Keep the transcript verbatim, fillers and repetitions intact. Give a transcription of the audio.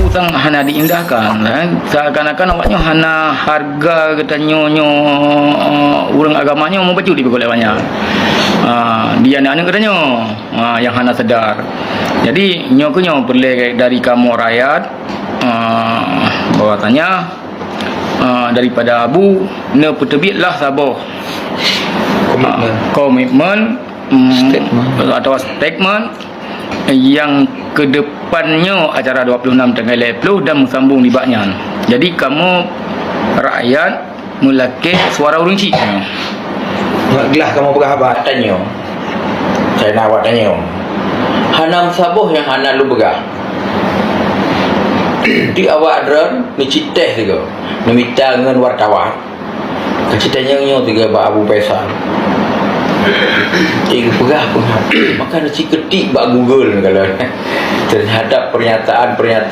Utang hana diindahkan, eh. Seakan-akan awaknyoe hana harga geutanyoe nyoe, eh, ureuëng agama nyoe mubacut di peukulai banyak. Ah, di aneuk-aneuk geutanyoe, ah, yang hana sadar. Jadi, nyoe keuh nyoe peureulée dari kamoe rakyat, ah, bahwasanya, ah, daripada abu neupeuteubietlah saboh, ah, komitmen, mm, atau statement yang kedepannya acara dua puluh enam tanggai lhée ploh dan meusambung nibak nyan. Jadi kamoe rakyat meulakée suara ureuëng chik. Ngat glah kamoe peugah haba tanyoe. Saya nak awak tanyoe. Hana meusaboh nyang hana lôn peugah. Di awak droen neucit teh sigoe, neumita ngon wartawan. Kacita nyang nyoe tiga bak Abu Faisal. Tiga peugah-peugah. Maka neucit ketik bak Google kalau terhadap pernyataan-pernyataan